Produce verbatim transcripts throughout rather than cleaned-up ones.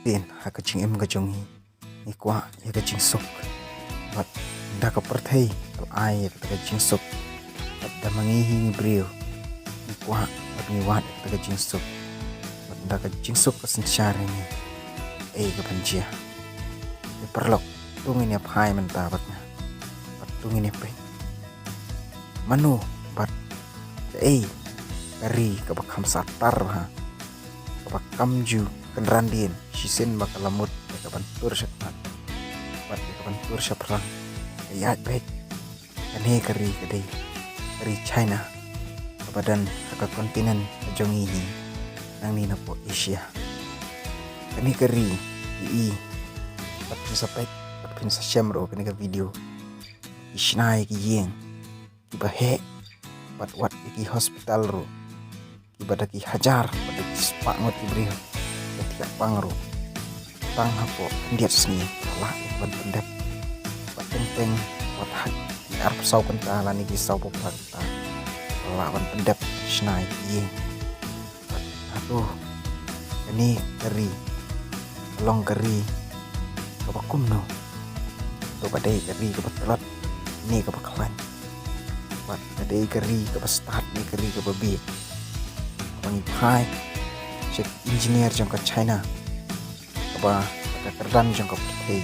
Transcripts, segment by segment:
Tin, ha ka jingim ka jong ngi, ngi kwah ïa ka jingsuk. Bad da ka pyrthei ka la ai ïa kata ka jingsuk. Bad da ma ngi hi ngi briew, ngi kwah bad ngi wad ïa kata ka jingsuk. Bad da ka jingsuk ka synshar ïa ngi, ei ka ban jia. Ïa paralok, to ngin ïa phai mynta bad nga. Bad to ngin ïa peit mano bad kaei ka ri kaba kham sah tar bha, kaba kam ju kynran dien shisien ba ka la mut ïa ka ban tur shaphrang. Bad ïa ka ban tur shaphrang ka ïaid beit. Kane ka ri ka dei ka ri China, kaba don ha ka continent ka jong ngi hi, nangne na poh Asia. Kane ka ri, i, i, bad phin sa peit bad phin sa shem ruh kane ka video, ki shna ïa ki ïing kiba heh, bad wat ïa ki hospital ruh kiba da ki hajar bad da ki spah ngut ki briew ba thiah pang ruh. Tang hapoh khyndiat sngi la lah ïa ka ban pyndep. Bad teng teng wat ha ki arphew saw kynta lane ki sawphew phra kynta la lah ban pyndep, shna ïa ki ïing. Bad hato kane ka ri ka long ka ri kaba kumno? To ka dei ka ri kaba tlot ne kaba khlaiñ? Bad ka dei ka ri kaba stad ne ka ri kaba bieit? Kaba ngi phai sha ki engineer jong ka China, kaba ha ka kyrdan jong ka pyrthei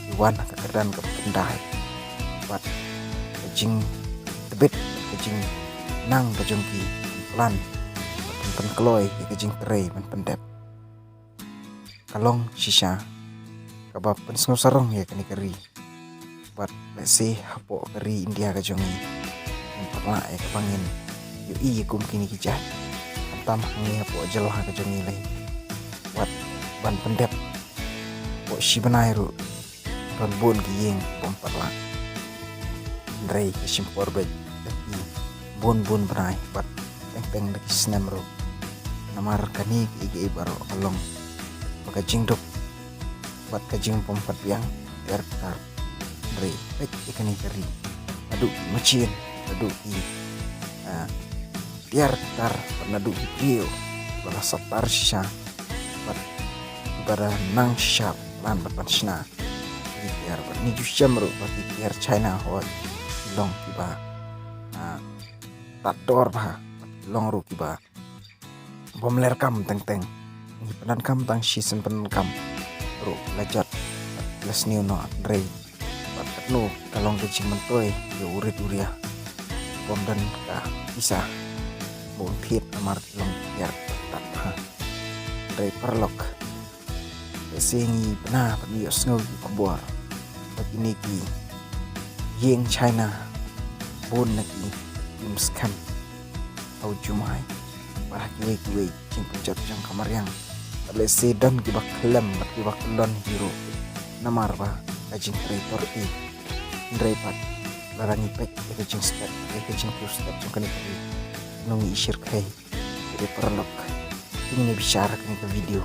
ki wan ha ka kyrdan kaba khyndai. Bad ka jingtbit, ka jingnang ka jong ki, plan ban pynkloi ïa ka jingtrei ban pyndep. Ka long shisha kaba pynsngew sarong ïa kane ka ri. Bad lehse hapoh ka ri India ka jong ngi, ngim pat lah ïa kaba ngin ïohi ïa kum kine ki jait, khamtam hangne hapoh jylla ka jong ngi lei. Wat ban pyndep hapoh shi bnai ruh don bun ki ïing bym pat lah. Hynrei ka shim por beit da ki bun bun bnai bad teng teng da ki snem ruh. Namar kane kiei kiei baroh ka long ba ka jingduk bad ka jingbym pat biang tiar ktar. Hynrei peit ïa kane ka ri, naduh ki machine, naduh ki, ah, tiar ktar, bad naduh ki briew ba la sah tar shisha, bad ba da nang shisha plan bad ban shna ki tiar. Bad ngi ju shem ruh ba ki tiar China hooid ki long kiba, ah, tad dor bha, bad ki long ruh kiba bym leh kam teng teng. Ngi pyndonkam tang shisien pyndonkam ruh la jot, la sniew noh, hynrei bad katno ka long ka jingmyntoi ïa u rit u ria. Bym don ka pisa ba un thied namar ki long ki tiar tad bha. Hynrei paralok, lehse ngi bna bad ngi ïohsngew ïa ki khubor ba kine ki ïing China bun na ki im skhem ha u jumai bad ha kiwei kiwei jingpynjot jong ka mariang. Bad lehse don kiba khlem bad kiba kyllon hi ruh namar ba ka jingtrei torti. Hynrei pat lada ngi peit ïa ka jingstep, ïa ka jingkiew step jong kane ka ri, ngi i shyrkhei. Ïa paralok, to ngin ïa bishar ha kane ka video.